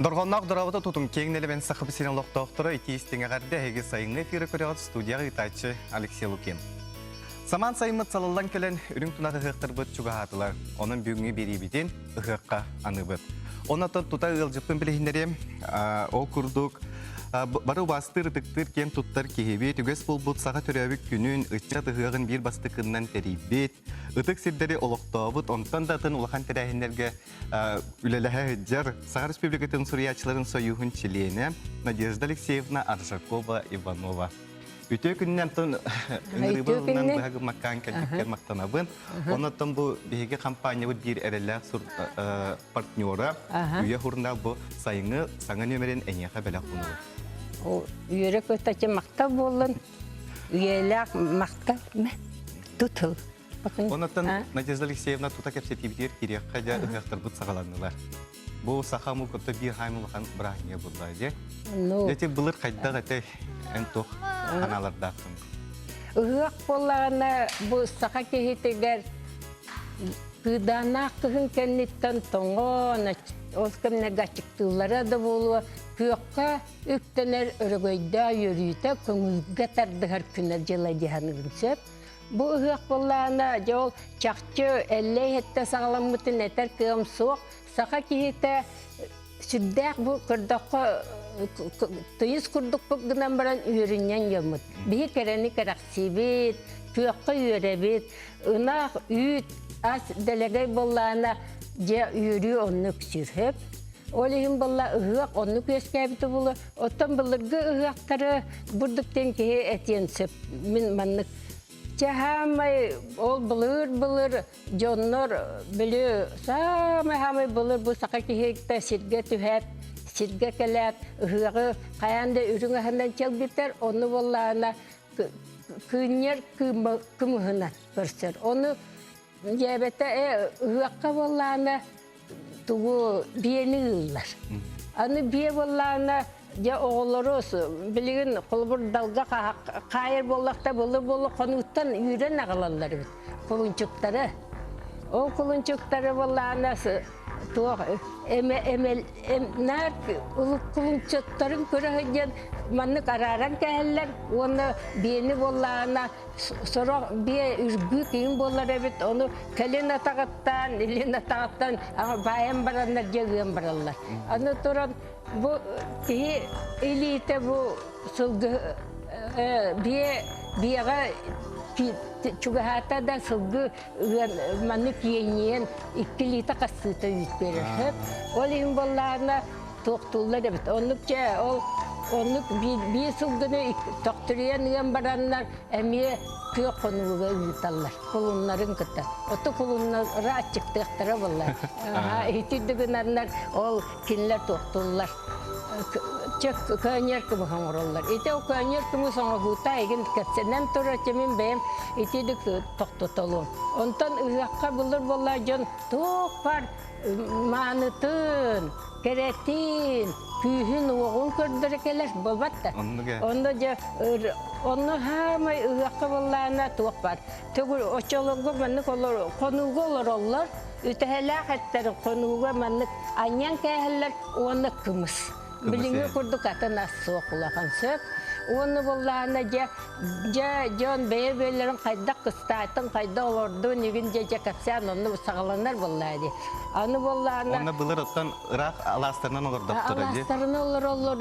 Дорҕонноох дорообото тутум киэҥ нэлэмэн Сахабыт сирин олохтоохторо итии истиҥ эҕэрдэ эһиги сайыҥҥы эфиры көрөҕүт студияҕа ыытааччы Алексей Лукин. Самаан сайыммыт салаллан кэлэн үрүҥ тунах ыһыахтарбыт чугаһаатылар. Онон бүгүҥҥү биэриибитин ыһыахха аныыбыт. Онон тута ыалдьыппын билиһиннэриэм. Ол курдук бары убаастыыр, ытыктыыр, киэн туттар киһибит, үгэс буолбут саха төрөөбүт күнүн, ыччат ыһыаҕын биир бастакыннан тэрийбит, ытык сирдэри олохтообут, онтон да атын улахан тэрээһиннэргэ үлэлэһэ сылдьар Саха Республикатын суруйааччыларын сойууһун чилиэнэ Надежда Алексеевна Аржакова-Иванова. Үтүө күнүнэн тон ыҥырыыбын быһа гыммаккаан кэлбиккэр махтанабын. Онон бу биһиги компаниябыт биир эрэллээх партнера Үйэ журнал бу сайыҥҥы саҥа нүөмэрин эйиэхэ бэлэх уунабыт. Үөрэ көтөчө махтал буоллун. Үйэлээх махтал тутул. Онон Надежда Алексеевна тута кэпсэтиибитигэр кириэххэ дьэ ыһыахтарбыт саҕаланнылар. Бу саха омук отто биир хаайым улахан бырааһынньыга буолла дьэ. Эти былыр хайдах этэй эн туох санаалардааххын? Ыһыах буоллаҕына бу саха киһитигэр кыыдааннаах кыһын кэнниттэн тоҥон ол кэмнэргэ аччыктыыллара да буолуо күөххэ үктэнэр өрөгөйдөөх үөрүүтэ көҥүлгэ тардыһар күнэ дьыла диһаныгын сөп. Бу ыһыах буоллаҕына, дьэ ол чахчы Эллэй иһиттэн саҕаламмытын этэр кыам суох. Саха киһитэ сүрдээх бу көрдөххө тыйыс курдукпут гынан баран үөрүнньэҥ дьоммут. Биһи кэрэни кэрэхсиибит, күөххэ үөрэбит, ынах, үүт, ас дэлэгэй буоллаҕына дьэ үөрүү онно үксүүр сөп. Ол иһин буолла ыһыах оннук үөскээбитэ буолуо. Оттон былыргы ыһыахтары бурдук диэн киһи этиэн сөп. Мин маннык Чаһаамай ол былыр-былыр дьоннор били саамай-хаамай былыр бу саха киһитэ сиргэ түһээт, сиргэ кэлээт ыһыаҕы хайаан да үрүҥ аһынан чэлгитэр, ону буоллаҕына кыынньар кымыһынан көрсөр. Ону дьээбэтэ э ыһыахха буоллаҕына тугу биэни ыыллар. Аны биэ буоллаҕына дьэ оҕолору билигин холобур далга хаайар буоллахта былыр буолла хонууттан үүрэн аҕалаллар эбит кулунчуктары. Ол кулунчуктары буоллаҕына туох эмэ эмэл наар кулунчуктарын көрө сылдьан маннык арааран кэһэллэр уонна биэни буоллаҕына сорох биэ үргүү киин буолар эбит, ону кэлин атаҕыттан, илин атаҕыттан баайан бараннар дьэ ыан бараллар. Аны туран бу киһи илиитэ бу сылгы биэ биэҕэ чугаһаата да сылгы ыан маннык иэнньийэн икки илиитэ хастыыта үүт биэрэр сөп. Ол иһин буоллаҕына туохтууллар эбит. Оннук дьэ ол оннук биир сылгыны төхтүрүйэн ыан бараннар эмиэ күөх хонууга ыыталлар кулуннарын кытта. Ото кулуннара аччыктыахтара буолла. Ити гынаннар ол кинилэр туохтууллар. Көөнньөр кымыс оҥороллор. Ити ол көөнньөр кымыс оҥоһуута игин кэпсэнэн турар мин бэйэм итидик тохтотолуом. Онтон ыһыахха былыр буолла дьон туох бар маанытын, кэрэтин, күүһүн-уоҕун көрдөрө кэлэр буолбат да. Онно дьэ онно хаамай ыһыахха буоллаҕына туох бар. Төгүл оччолорго маннык олор хонууга олороллор, үтэһэлээх эттэр хонууга маннык анньан кээһэллэр уонна кымыс. Билиҥҥи курдук атын ас суох улахан сөп. Уонна буоллаҕына дьэ дьэ дьон бэйэ-бэйэлэрин хайдах кыстаатын, хайдах олордун игин дьэ дьэ кэпсээн онно саҕаланар буоллаа дии. Аны буоллаҕына Онно былыр оттон ыраах алаастарынан олордохторо дии. Алаастарынан олороллор,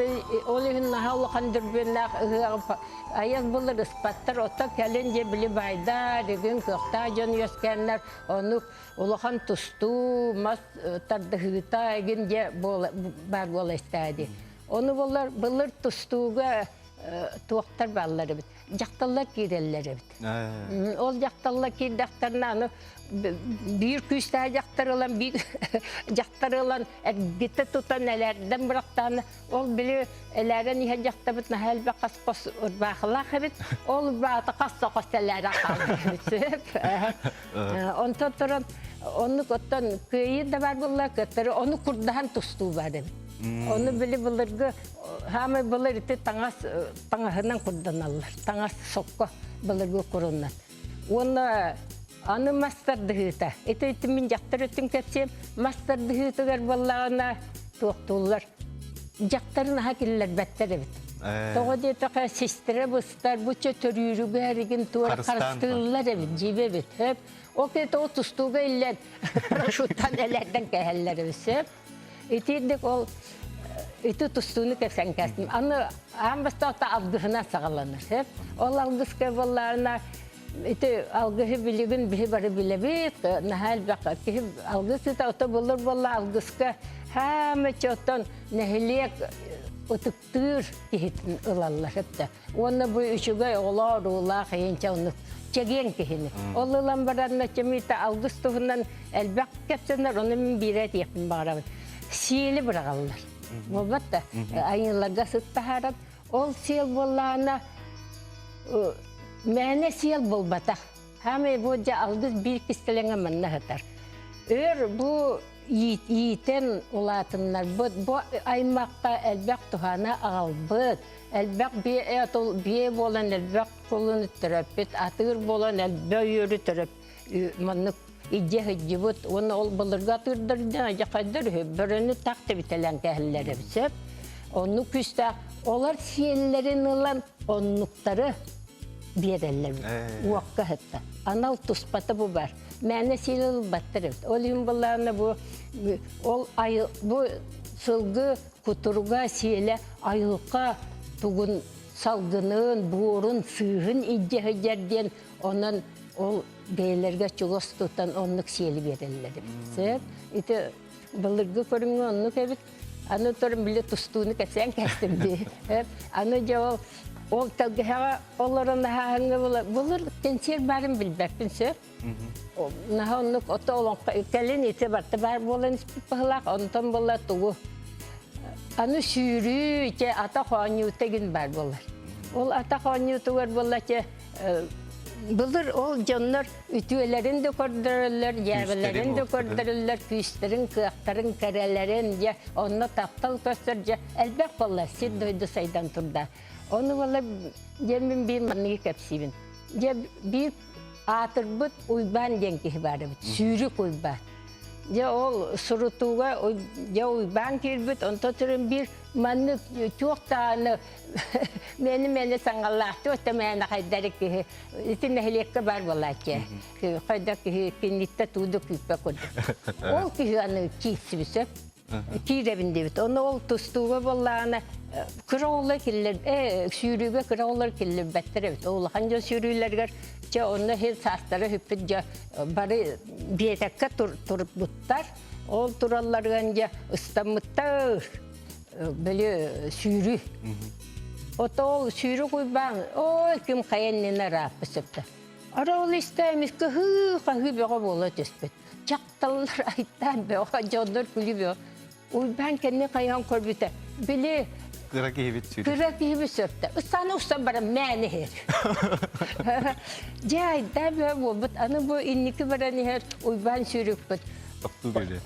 ол иһин наһаа улахан дүрбүөннээх ыһыаҕы айас былыр ыспаттар, оттон кэлин дьэ били байдар, игин кыахтаах дьон үөскээннэр, ону улахан тустуу, мас тардыһыыта игин дьэ баар буола истээ дии. Ону булар былыр тустууга туохтар бааллар эбит. Дьахталлар киирэллэр эбит. Ол дьахталлар киирдэхтэринэ аны биир күүстээх дьахтар ылан биир дьахтар ылан эргитэ тутан элээрдэн бырахтаан ол били элээрэн иһэн дьахтабыт наһаа элбэх хас хос ырбаахылаах эбит. Ол ырбаата хас да хос элээрэ хаалбыт эбит. Онтон туран оннук оттон кыайыы да бар буолла кыттары ону курдаһан тустуу бар эбит. Ону били былыргы хаамай былыр ити таҥас таҥаһынан курданаллар. Таҥас сокко былыргы курунан. Уонна аны мас тардыһыыта. Ити ити мин дьахтар өттүн кэпсиэм. Мас тардыһыытыгар буоллаҕына туохтууллар. Дьахтарын аһа киллэрбэттэр эбит. Тоҕо диэтэххэ, систэрэ быстар, бу чэ төрүүрүгэр игин туора харыстыыллар эбит, дьиибэ эбит. Сөп. Ол киһи тоҕо тустууга иллэн, парашюттан элэрдэн кэһэллэр эбит. Сөп. Итиирдик ол ити тустууну кэпсэн кэстим. Аны аан бастаахта алгыһынан саҕаланар. Сөп. Ол алгыска буоллаҕына ити алгыһы билигин биһи бары билэбит, наһаа элбэх киһи алгыс ыта ото булur буолла алгыска хаама оттон нэһилиэк ытыктыыр киһитин ылаллар эттэ. Уонна бу үчүгэй оҕолоор уулаах иһинчэ оннук чэгиэн киһини. Ол ылан баран чэмиитэ алгыс туһунан элбэх кэпсэнэр, ону мин биирэ этиэхпин баҕарабын. Сиэли быраҕаллар. Буолбат да, айыыларга сыт таһааран, ол сиэл буоллаҕына мээнэ сиэл буолбатах. Хаамай бу дьэ алгыс биир кистэлэҥэ манна сытар. Өр бу иитэн улаатыннарбыт, бу аймахха элбэх туһаны аҕалбыт, элбэх биэ биэ буолан элбэх кулун төрөппүт, атыыр буолан элбэх үөрү төрөп маннык идьэ сылдьыбыт уонна ол былыргы атыырдардан дьахайдар үһү бөрөнү так тэбитэлээн кэһэллэр эбит сөп. Оннук күүстээх олор сиэллэрин ылан оннуктары биэрэллэр уокка сытта. Анал туспата бу бар. Мээнэ сиэл ылбаттар эбит. Ол иһин былаана бу ол бу сылгы кутуруга сиэлэ айылҕа тугун салгынын, буорун, сыыһын илдьэ сылдьар диэн онон ол бэйэлэргэ чугас тутан оннук сиэли биэрэллэр эбит. Сөп. Ити былыргы көрүҥҥэ оннук эбит. Аны туран били тустууну кэпсээн кэстим дии. Аны дьэ ол ол тэлгэһэҕэ олорон аһааһыҥҥа былыр кэнсиэр баарын билбэппин сөп. Наһаа оннук ото олоҥхо кэлин ити барыта баар буолан испит быһыылаах. Онтон була тугу аны сүүрүү ити атах оонньуута игин баар буолар. Ол атах оонньуутугар буолла те былыр ол дьоннор үтүөлэрин да көрдөрөллөр, дьээбэлэрин да көрдөрөллөр, күүстэрин, кыахтарын, кэрэлэрин, дьэ, онно таптал көстөр, дьэ, элбэх буолла, сир дойду сайдан турда. Ону буолла, дьэ, мин биир манныгы кэпсиибин. Дьэ, биир аатырбыт Уйбаан диэн киһи баар эбит, Сүүрүк Уйбаан. Дьэ, ол сурутууга дьэ Уйбаан киирбит, онтон туран биир маннык туох даҕаны мээнэ-мээнэ саҥалаах туох да мээнэ хайдары киһи ити нэһилиэккэ баар буолааччы. Хайда киһи киниттэ тууду күүппэ курдук. Ол киһи аны киирсибит сөп. Киирэбин диэбит. Ону ол тустууга буоллаҕына кыра оҕолор киллэр сүүрүүгэ кыра оҕолор киллэрбэттэр эбит. Улахан дьон сүүрүүлэригэр чэ онно иһин саастара сүппүт дьэ бары биэтэккэ турбуттар. Ол туралларыгар дьэ ыстаммыттар. Били сүүрүү. Ото ол сүүрүк уйбаан ой ким хайа иннинэ ырааппыт сөптө. Ара ол истэ эмискэ хыы-хаһыы бөҕө буола түспүт. Дьахталлар айдаан бөҕө, дьоннор күлүү бөҕө. Уйбаан кэннин хайаан көрбүтэ. Били Кыра киһибит сүүрүк. Кыра киһибит сөптө. Ыстааны устан баран мээнэ иһэр. Дьэ айдаан бөҕө буолбут. Аны бу инники баран иһэр Уйбаан сүүрүкпүт. Тохтуу кэлиэ.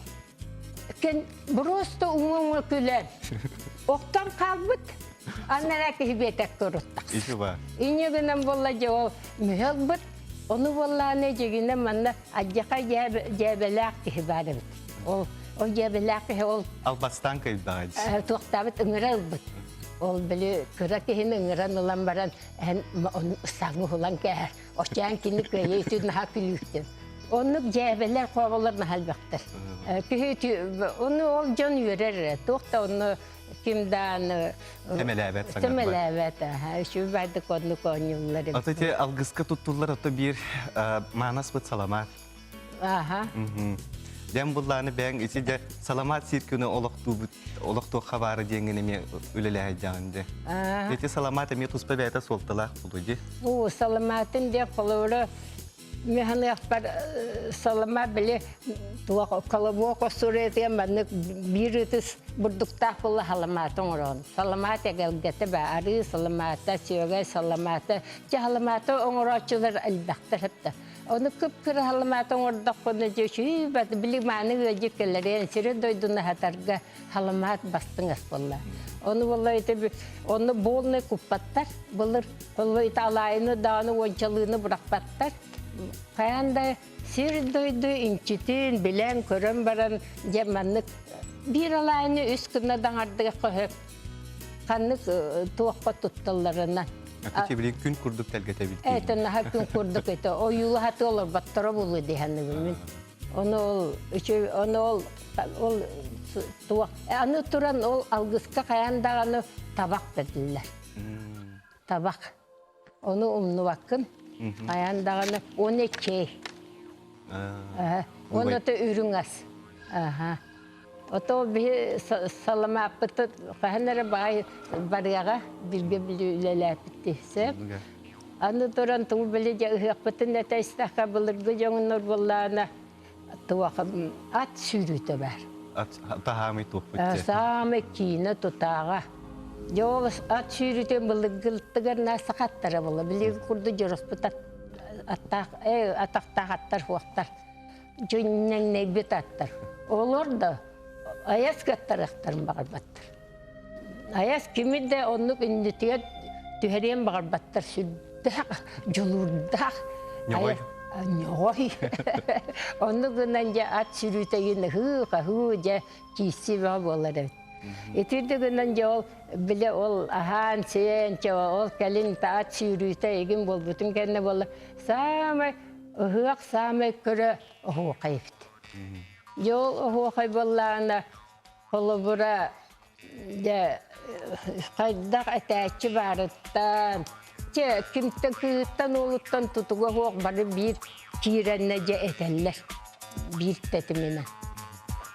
Кен просто уҥа-уҥа күлэн. Охтон хаалбыт. Аннара киһи биэтэк көрүттах. Ити ба. Иньэ гынан буолла дьэ ол мүһэлбыт. Ону буоллааны дьигинэ манна адьаха дьээбэлээх киһи баар эбит. Ол ол дьээбэлээх киһи ол Албастаан кыйдаҕа туохтаабыт ыҥыра ылбыт. Ол били кыра киһини ыҥыран ылан баран эн ону саҥы уһулан кээһэр. Оччоон кини кыайа үтүн наһаа күлүүттэн. Оннук дьээбэлэр, хооболор наһаа элбэхтэр. Киһи ону ол дьон үөрэр, туох да онно ким дааны Тэмэлээбэт саҥарбат. Тэмэлээбэт, үчүгэй баайдык оннук оонньууллар. Ото ити алгыска туттуллар ото биир манаспыт саламаат. Аха. Дьэн буллааны бэйэҥ ити дьэ саламаат сиир күнү олохтуубут олохтуохха баара диэҥҥин эмиэ үлэлээһэйдьэҕин дьэ. Ити саламаат эмиэ туспа бэйэтэ суолталаах буолуо дии. Уу саламаатын диэн холобура механыахпар салама били туох колобок остуоруйатыгар маннык биир ытыс бурдуктаах буолла саламааты оҥороон. Саламаат эгэлгэтэ баа арыы саламаата, сүөгэй саламаата. Дьэ саламааты оҥорооччулар элбэхтэр хатта. Ону кып-кыра саламааты оҥордохпуна дьэ үчүгэй били мааны ыалдьыт кэлэрин сири-дойдуну аһатарга саламаат бастыҥ ас буолла. Ону буолла ити онно буолнай куппаттар. Былыр холбо ити алаайыны даҕаны уончалыыны бырахпаттар. Хайаан да сир-дойду инчитин билэн көрөн баран дьэ маннык биир алаайыны үс гына даҥардыга хөһөп. Ханнык туохха тутталларынан. Аты билин күн курдук тэлгэтэбит. Это наһаа күн курдук это ойуулаһаты олорботторо булу диһаныбын мин. Ону ол үчү ону ол ол туох аны туран ол алгыска хайаан даҕаны табах бэрдиллэр. Табах. Ону умнубаккын. Хайаан даҕаны уонна чэй. Уонна то үрүҥ ас. Аха. Ото биһи саламааппыт хаһан эрэ баай барыаҕа билгэ үлэлээппит сөп. Аны туран тугу били дьэ ыһыахпытын этэ истэххэ былыргы дьоҥнор буоллаҕына туох ат сүүрүүтэ баар. Ат таһаамый туохпут Саамай киинэ тутааҕа. Дьэ ол ат сүүрүүтүн былыргылтыгар на сахаттара буолла. Билиги курдук дьороспут аттаах атахтаах аттар хуохтар. Дьүннэҥнэйбит аттар. Олор да айас каттарыахтарын баҕарбаттар. Айас кими да оннук иннитигэр түһэриэн баҕарбаттар сүрдээх дьулуурдаах. Ньоҕой. Ньоҕой. Оннук гынан дьэ ат сүрүүтэгин ыһыы-хаһыы дьэ киирсии бөҕө буолар эбит. Итирдик гынан дьэ ол бile ол аһаан-сиэн чэ ол кэлин ат сүүрүүтэ игин буолбутун кэннэ буолла саамай ыһыах саамай көрө оһуохай эбит. Дьэ ол оһуохай буоллаҕына Холобура, дьэ, хайдах этээччи баарыттан, чэ, кимтэн кыыһыттан уолуттан тутуга суох бары биир киирэннэ дьэ этэллэр, биир тэтиминэн.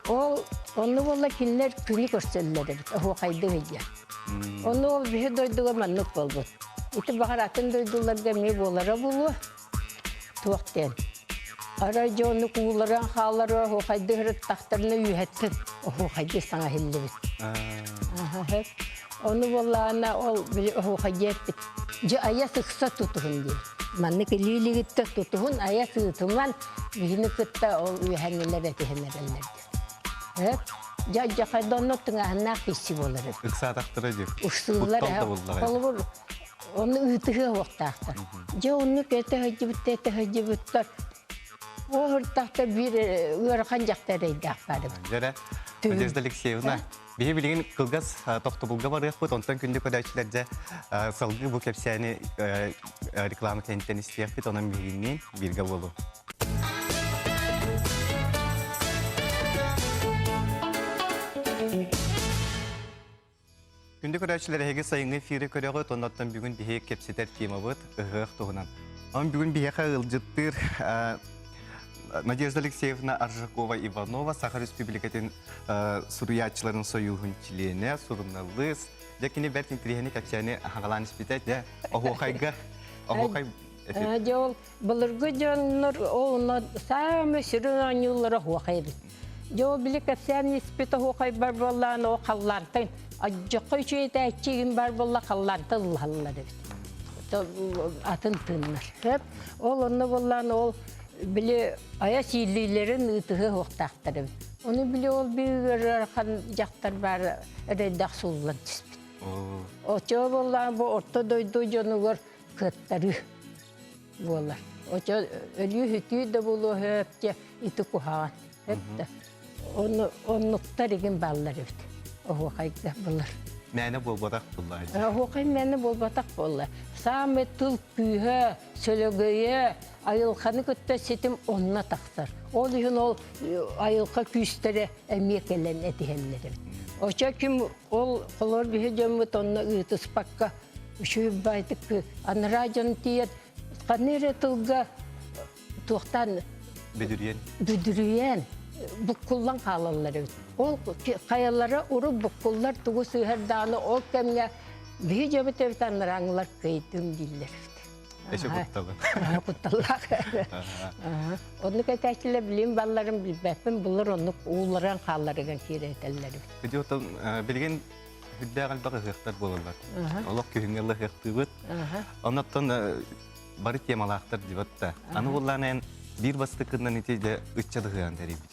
Ол онно буолла кинилэр күнү көрсөллөр эбит, оһуохайдыы сылдьар. Ону ол биһи дойдуга маннык буолбут. Ити баҕар атын дойдуларга эмиэ буолара буолуо. Туох диэн. Арай дьону кууларан хаалар оһуохайды ырыттахтарына үөһэттэн оһуохайды саҥа иһиллибит. Ону буоллаҕына ол били оһуохайды эппит. Дьэ айа сыкса тутуһун диир. Маннык илиилигиттэ тутуһун айа сыытыман биһини кытта ол үөһэҥҥилэр этиһэн эрэллэр диир. Дьэ дьахайда онно тыҥааһыннаах киһи буолар эбит. Ыксаатахтара диир. Уксууллар. Холобур Ону ыытыһыа уохтаахтар. Дьэ оннук этэ сылдьыбыттар, этэ сылдьыбыттар. Ол ыртахта биир ыарахан дьахтар эрэйдээх баар эбит. Дьэрэ, Надежда Алексеевна, биһи билигин кылгас тохтобулга барыахпыт, онтон күндү көрөөччүлэр дьэ салгыы бу кэпсээни реклама кэнниттэн истиэхпит, онон биһигинниин бииргэ буолуҥ. Күндү көрөөччүлэр, эһиги сайыҥҥы эфири көрөҕүт, оннуттан бүгүн биһиги кэпсэтэр темабыт ыһыах туһунан. Он бүгүн биһиэхэ ыалдьыттыыр Надежда Алексеевна Аржакова-Иванова, Саха Республикатын суруйааччыларын сойууһун чилиэнэ, суруналыыс. Дьэ, кини бэрт интириэһини кэпсээни хагалаан испитэ. Дьэ, оһуохайга, оһуохай Дьэ, ол Былыргы дьоннор ол саамай сүрүн оонньууллара оһуохай эбит. Дьэ ол били кэпсээн испит оһуохайбар буоллаан ол халлаантан адьахха үчүгэйтээччи игин бар буолла халлаантан ыллаһаллар эбит. Атын тыыннар. Сөп. Ол онно буоллаан ол били айа сииллиилэрин ыытыһы оһуохтаахтар эбит. Ону били ол биир ыарахан дьахтар баар эрэйдээх сууллан түспүт. Оччо буоллаан бу орто дойду дьонугар кыаттарыы буолар. Очо өлүү-сүтүү да буолуо сөп дьэ ити куһаҕан. Сөп да. Ону оннуктар игин бааллар эбит. Оһуохайга былыр. Мээнэ буолбатах буолла. Оһуохай мээнэ буолбатах буолла. Саамай тыл күүһэ, сөлөгөйө, айылҕаны кытта ситим онно тахсар. Ол иһин ол айылҕа күүстэрэ эмиэ кэлэн этиһэллэр эбит. Очо ким ол холор биһи дьоммут онно ыытыспакка үчүгэй баайтык анараа дьон тиийэн ханна эрэ тылга туохтаан бүдүрүйэн бүдүрүйэн буккуллан хаалаллар эбит. Ол хайалара урут буккуллар тугу сыыһар даҕаны ол кэмҥэ биһи дьоммут эбит анарааҥылар кыайдым дииллэр эбит. Эше кутталы. Кутталлаах. Оннук этээччилэр билим балларын билбэппин, булар оннук ууларан хаалларыган киирэтэллэр эбит. Видеотон билигин үрдээх элбэх ыһыахтар буолаллар. Олох күһүҥҥэ ыһыахтыыбыт. Оннуттан бары темалаахтар дибат да. Аны буллаан эн биир бастакынан ити дьэ ыччат ыһыаҕын тэрийбит.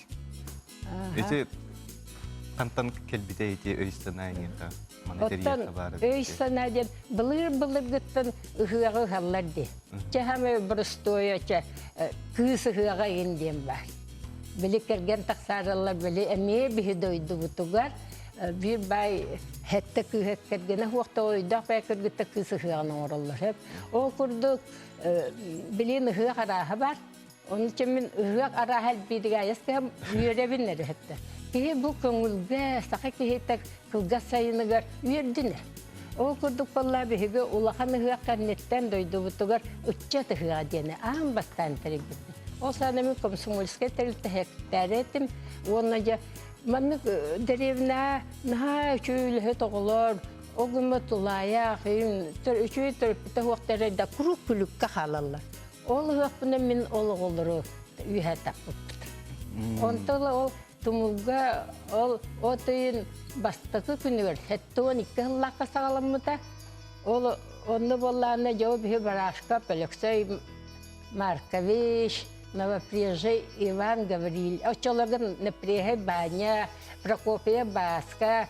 Ити хантан кэлбитэ ити өй-санаа эйиэхэ маны тэрийиэххэ баар Өй-санаа диэн былыр-былыргыттан ыһыаҕы ыһаллар дии. Чэ хамы боростуойа чэ кыыс ыһыаҕа иһин диэн баар. Били кэргэн тахсаараллар били эмиэ биһи дойдубутугар. Биир баай сэттэ кыыһа кэргэнэ суохта ойдоох бэйэ кыргытта кыыс ыһыаҕын оҥороллор сөп. Ол курдук билигин ыһыах арааһа баар. Ону мин ыһыах арааһа элбииригэр айас кыһам үөрэбин эрэ сөптө. Киһи бу көҥүлгэ саха киһитэ кылгас сайыныгар үөрдүнэ. Ол курдук буолла биһиги улахан ыһыах кэнниттэн дойдубутугар ыччат ыһыаҕа диэни аан бастаан тэрийбиппит. Ол саҕана мин комсомольскай тэрилтэ сэкирэтээрэ этим уонна дьэ Маннык дэриэбинэҕэ наһаа үчүгэй үлэһит оҕолор, ол гыммыт тулаайах, үчүгэй төрөппүтэ суохтар да куруук күлүккэ хаалаллар. Ол ыһыахпынан мин ол оҕолору үөһэ таппыппыт. Онтон ол тумулга ол от ыйын бастакы күнүгэр 72 сыллаахха саҕаламмыта. Ол онно буоллаҕына дьэ биһи Барашков Өлөксөй Маркович, Новопрежий Иван Гаврильевич, оччолорго Напрехай Ваня, Прокопия Бааска,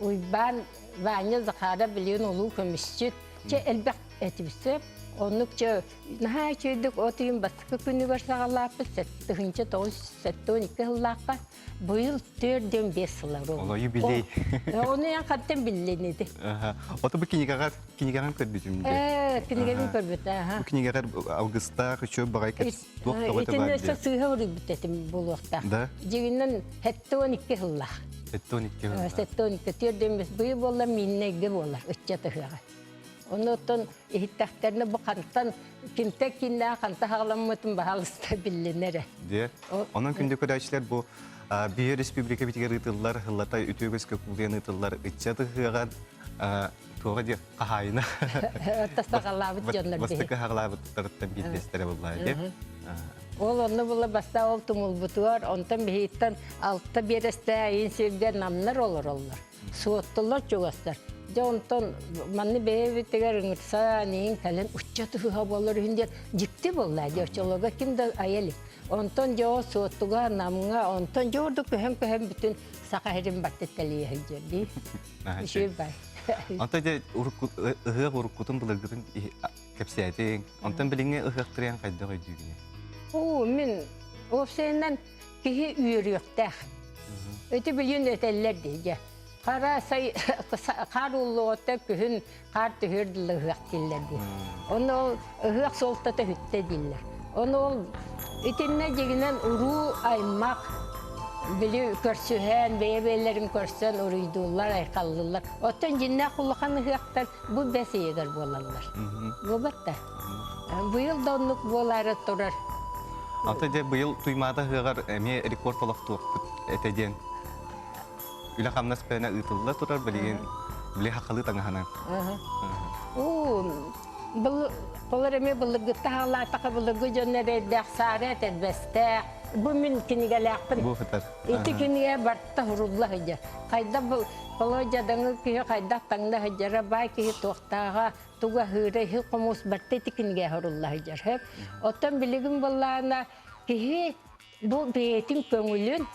Уйбаан Ваня Захаров билигин улуу көмүсчүт. Чэ элбэх этибит. Оннук чэ наһаа үчүгэйдик от ыйын бастакы күнүгэр саҕалааппыт 1972 сыллаахха Быйыл 4-5 сылар ол. Олойу билей. Оны ян хаттан биллин ити. Ото бу кинигэҕэ кинигэҕин көрбүтүм де. Э, кинигэбин көрбүт, аха. Бу кинигэҕэр алгыстаах үчүгэй баҕай туох тоҕо Итиннэ өссө сыыһа уруйбут этим буолуохтаах. Да? Дьигинэн 72 сыллаах. 72 сыллаах. 72 төрдөн быйыл буолла миннэйгэ буолар ыччат ыһыаҕа. Онуоттан иһиттэхтэринэ бу хантан кимтэн кииннээх ханта хаҕаламмытын баһаалыста биллинэрэ. Дьэ, онон күндү көрөөччүлэр бу биир республика битигэр ыытыллар, ыллата үтүө көскө кулуйан ыытыллар ыччат ыһыаҕа туоҕа диэ хаһаайына. Саҕалаабыт дьоннор Бастакы хаҕалаабыттарыттан биирдэстэрэ буоллаа дии. Ол онно була баста ол тумулбутугар, онтон биһиттэн алта биэрэстэ айын сиргэ намнар олороллор. Суоттулар чугастар. Дьэ онтон манны бэйэбитигэр ыҥырса иин кэлэн ыччат ыһыһа буолар үһүн диэн дьикти буолла дии оччолорго ким да айа илик. Онтон дьэ ол Суоттуга, Намҥа, онтон дьэ ордук көһөн-көһөн бүтүн Саха сирин барыта тэлийэ сылдьар дии. Үчүгэй бай. Онтон дьэ ыһыах уруккутун былыргытын кэпсээтиҥ. Онтон билиҥҥи ыһыахтарыан хайдах өйдүүгүнүй? Оо, мин уопсайынан киһи үөрүөхтээх. Ити билигин этэллэр дии дьэ. Хара сай хаар ууллуҕуттан күһүн хаар түһүөр дылы ыһыах дииллэр дии. Ону ол ыһыах суолтата сүттэ дииллэр. Ону ол итиннэ дьигинэн уруу аймах били көрсүһэн, бэйэ-бэйэлэрин көрсөн уруйдууллар, айхаллыыллар. Оттон дьиннээх улахан ыһыахтар бу бэс ыйыгар буолаллар. Буолбат да. Быйыл да оннук буолаары турар. Ата дьэ быйыл Туймаада ыһыаҕар эмиэ рекорд олохтуохпут этэ диэн үлэ-хамнас бээнэ ыытылла турар билигин били хахалыы таҥаһынан. Уу, был олор эмиэ былыргытта хаалаатаха былыргы дьон эрэйдээх саара этэрбэстээх. Бу мин кинигэлээхпин. Бу сытар. Ити кинигэ барта хурулла сылдьар. Хайдах бұл дьадаҥы киһи хайдах таҥна сылдьара, баай киһи туохтааҕа, туга аһыыра иһи хомус барта ити кинигэ хорулла сылдьар. Сөп. Оттон билигин буоллаҕына киһи бу бэйэтин көҥүлүн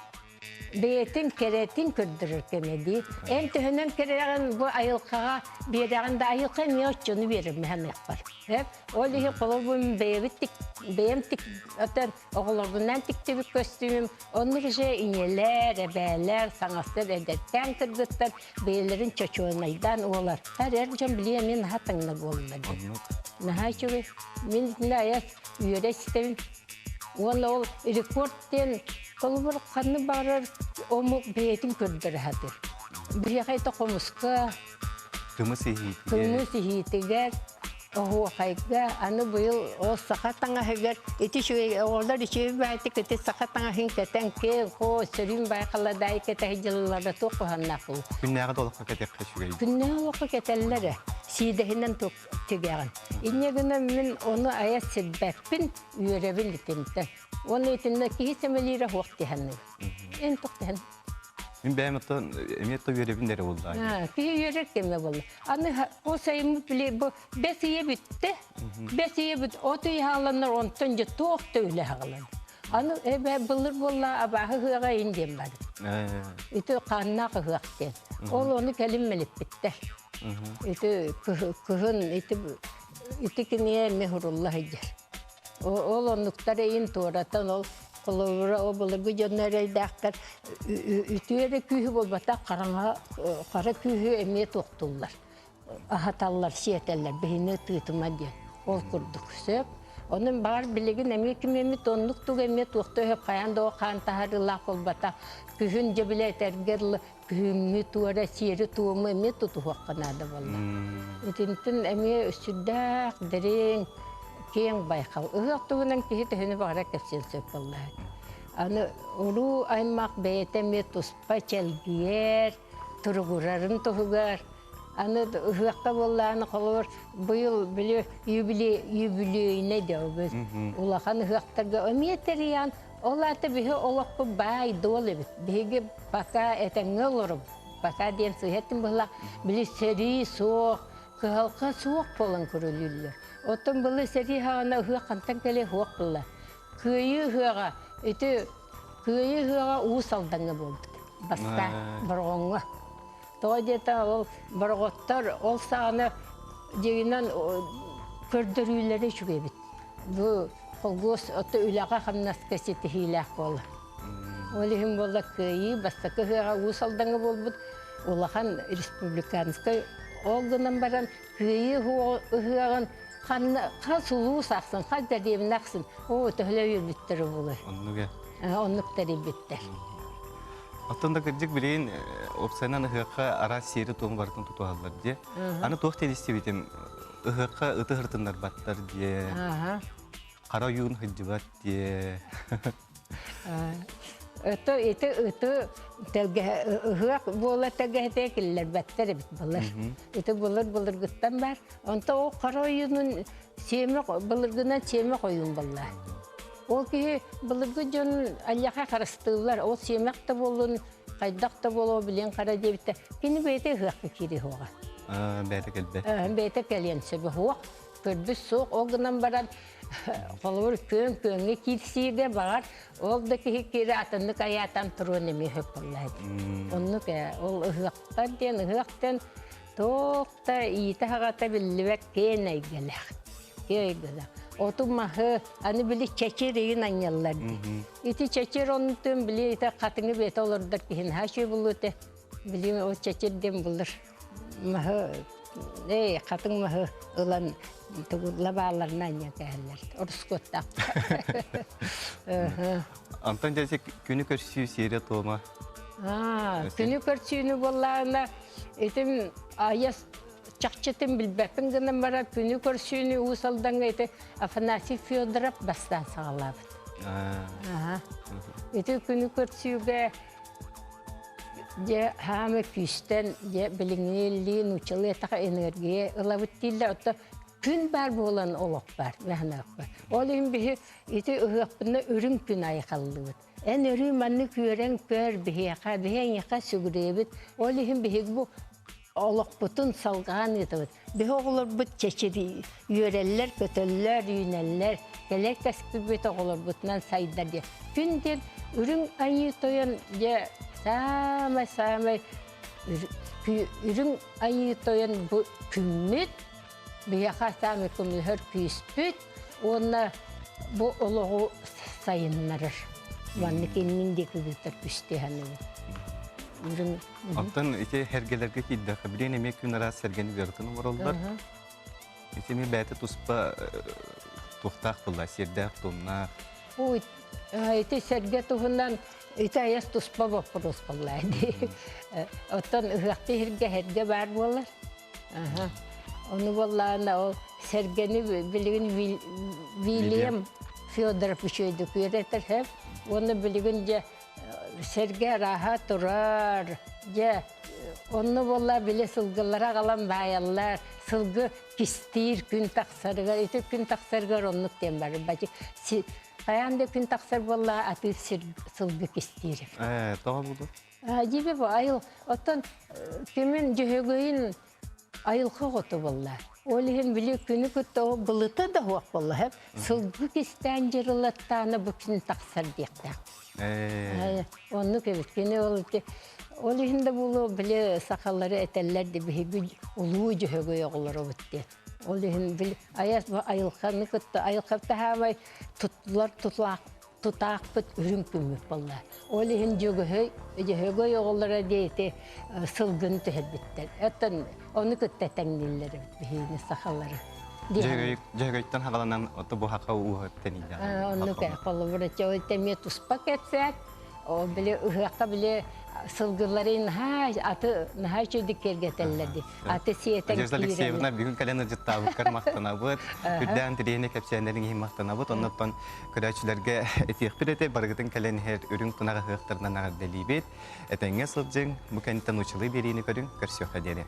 бэйэтин кэрэтин көрдөрөр кэмэ дии. Эн төһөнөн кэрэҕин бу айылҕаҕа биэрэҕин да айылҕа эмиэ оччону биэрэммэһэниэхпэр. Сөп. Ол иһин холобур бэйэбит тик бэйэм тик оттон оҕолорбунаан тиктибит көстүүмүм оннук же ийэлэр, эбээлэр, саҥастар, эдэркээн кыргыттар бэйэлэрин чочуонайдаан уолаттар эр дьон билиэ эмиэ наһаа таҥна буолла дии. Наһаа үчүгэй. Мин итиннэ айас үөрэ истэбин. Уонна ол рекорд диэн холобур ханнык баҕарар омук бэйэтин көрдөрө сатыыр. Биһиэхэ это хомуска, Кымыс иһиитигэр. Кымыс иһиитигэр, оһуохайга, аны быйыл ол саха таҥаһыгар ити үчүгэй оҕолор үчүгэй баайтык ити саха таҥаһын кэтэн киэҥ хоо сөрүүн баай халадаай кэтэһи дьыллара туох куһаннаах буолуо. Күннээҕи да олоххо кэтиэххэ үчүгэй. Күннээҕи олоххо кэтэллэр ээ сиидэһинэн тигэҕин. Инньэ гынан мин ону айа сирбэппин, үөрэбин итинтэн. Уонна итиннэ киһи сэмэлиирэ суох диһэннэ. Эн туох диһэн Мин бэйэм оттон эмиэ то үөрэбин эрэ буолла. Киһи үөрэр кэмэ буолла. Аны ол сайыммыт били бу бэс ыйа бүттэ. Бэс ыйа бүт от ый хааланнар онтон дьэ туох да үлэ хаалан. Аны эбэ былыр буолла абааһы ыһыаҕа ин диэн бар. Ити хааннаах ыһыах диэн. Ол ону кэлин мэлиппиттэр. Ити кыһын ити ити кинигэ эмиэ хурулла сылдьар. Ол оннуктар эйин туоратан ол. Холобура, ол былыргы дьоннор эрэйдээхтэр үтүө эрэ күүһү буолбатах, хараҥа хара күүһү эмиэ туохтууллар. Аһаталлар, сиэтэллэр, биһини тыытыма диэн. Ол курдук сөп. Онон баҕар билигин эмиэ ким эмит оннук тугу эмиэ туохта өһөп хайаан да хаан таһарыылаах буолбатах. Күһүн дьэ бile этэргэ дылы күһүҥҥү туора сиэри-туому эмиэ тутуһуохха наада буолла. Итинтэн эмиэ сүрдээх дириҥ, киэҥ байхал. Ыһыах туһунан киһи төһөнү баҕарар кэпсиэн сөп буолла. Аны уруу аймах бэйэтэ эмиэ туспа чэлгийэр, туругурарын туһугар аны ыһыахха буоллаҕына холобур быйыл били юбилей юбилейнай диэбит улахан ыһыахтарга эмиэ тэрийэн ол аата биһи олохпут баай дуол эбит биһиги пока этэҥҥэ олоробут пока диэн сыыһа эттим быһыылаах били сэрии суох кыһалҕа суох буолан көрүлүүллэр оттон былы сэрии саҕана ыһыах хантан кэлиэ суох буолла кыайыы ыһыаҕа ити кыайыы ыһыаҕа Уус Алдаҥҥа буолбут бастаан Бороҕоҥҥо Тоҕо диэтэ ол бороҕоттор ол саҕана дьиҥинэн көрдөрүүлэрэ үчүгэй эбит. Бу холкуос ото үлэҕэ-хамнаска ситиһиилээх буолар. Ол иһин буолла Кыайыы бастакы ыһыаҕа Уус Алдаҥҥа буолбут улахан республиканскай ол гынан баран Кыайыы ыһыаҕын ханна хас улуус ахсын, хас дэриэбинэ ахсын оо төһөлөө үөрбүттэрэ буолуой. Оннук ээ. Оннук тэрийбиттэр. Оттон да кырдьык билигин уопсайынан ыһыахха араас сиэри-туому барытын тутуһаллар дии. Аны туох диэн истибитим ыһыахха ыты ыһыртыннарбаттар диэ. Хара ойуун сылдьыбат диэ. Ото ити ыты тэлгэһэ ыһыах буола тэлгэһэтэ киллэрбэттэр эбит былыр. Ити былыр былыргыттан бар. Онто ол хара ойуунун сиэмэх былыргынан сиэмэх ойуун буолла. Ол киһи былыргы дьон аллаха харыстыыллар, ол сиэмэх да буоллун, хайдах да буолуо билиэн хара диэбиттэр. Кини бэйэтэ ыһыахха киири суоҕа. Бэйэтэ кэлбэт. Бэйэтэ кэлиэн сөбө суох. Көрбүт суох. Ол гынан баран, холобур, күөн күөҥҥэ киирсиигэ баҕар, ол да киһи киирэ атыннык айаатан туруон эмиэ сөп буолла этэ. Оннук ээ, ол ыһыахтар диэн, ыһыах диэн туох да иитэ-аҕата биллибэт киэн эйгэлээх. Киэн эйгэлээх. Оту-маһы аны били чэчир ыйын анньаллар дии. Ити чэчир оннутун били ити хатыҥы бэйэтэ олордор киһи наһаа үчүгэй буолуо этэ. Били ол чэчир диэн булар маһы эй хатыҥ маһы ылан тугулла баалларына анньан кэһэллэр. Орускуоттаах. Антон дьэ күнү көрсүү сиэрэ-туома. Күнү көрсүүнү буоллаҕына итим айас чахчытын билбэппин гынан баран күнү көрсүүнү Уус Алдаҥҥа ити Афанасий Федоров бастаан саҕалаабыт. Ити күнү көрсүүгэ дьэ хаамы күүстэн дьэ билиҥҥи нууччалыы этаха энергия ылабыт дииллэр оттон күн баар буолан олох баар наһанаахпа. Ол иһин биһи ити ыһыахпына үрүҥ күн айхаллыбыт. Эн өрүү маннык үөрэн көр биһиэхэ, биһи эйиэхэ сүгүрүйэбит. Ол иһин биһиги бу олохпутун салҕаан ыытабыт. Биһи оҕолорбут чэчири үөрэллэр, көтөллөр, үүнэллэр. Кэлэр кэскилбит оҕолорбутунан сайдар диэн. Күн диэн үрүҥ айыы тойон дьэ саамай-саамай үрүҥ айыы тойон бу күммүт биһиэхэ саамай көмөлөһөр күүспүт уонна бу олоҕу сайыннарар. Маннык иннин диэки ыытар күстүү саныыбын. Үрүҥ Оттон ити сэргэлэргэ киирдэххэ, билигин эмиэ күн араас сэргэни быартын оҥороллор. Ити эмиэ бэйэтэ туспа туохтаах буолла, сиэрдээх-туомнаах. Ой, ити сэргэ туһунан ити айас туспа боппуруос буолла дии. Оттон ыһыахты иһиргэ сэргэ баар буолар. Ону буоллаҕына ол сэргэни билигин Вильям Федоров үчүгэйдик үөрэтэр сөп. Уонна билигин дьэ сэргэ арааһа турар. Дьэ онно буолла били сылгылары аҕалан баайаллар. Сылгы кистиир күн тахсарыгар, ити күн тахсарыгар оннук диэн барар. Бачы хайаан да күн тахсар буолла атыыр сылгы кистиир. Ээ, тоҕо буолуо? Дьиби бу айыл оттон кимин дьөһөгөйүн айылҕа оҕото буолла. Ол иһин били күнү кытта ол былыта да суох буолла сөп. Сылгы кистээн дьырылаттаана бу күн тахсар диэхтээх. Оннук эбит. Кини ол ити ол иһин да буолуо били сахалары этэллэр де биһиги улуу дьөһөгөй оҕолоробут диэн. Ол иһин били айас бу айылҕаны кытта айылҕа таһаамай туттулар тутулаах тутаахпыт үрүҥ күммүт буолла. Ол иһин Дьөгөһөй, Дьөһөгөй оҕолоро диэти сылгыны түһэрбиттэр. Оттон ону кытта тэҥнииллэр эбит биһигини сахалары. Дьөһөгөйтөн хаҕаланан ото бу хаха ууһа тэнийдэ. Оннук холобура эмиэ туспа кэпсээт. Ол били ыһыахха били сылгылары наһаа аты наһаа үчүгдүк киэргэтэллэр дии. Аты сиэтэн Надежда Алексеевна бүгүн кэлэн ыдьыттаабыккар махтанабыт. Үрдээн тириэни кэпсээннэриҥ иһин махтанабыт. Оннуттан көрөөччүлэргэ этиэхпит этэ барыгытын кэлэн иһэр үрүҥ тунах ыһыахтарынан эҕэрдэлиибит. Этэҥҥэ сылдьыҥ, бу кэнниттэн учулуу биэриини көрүҥ, көрсүөххэ диэри.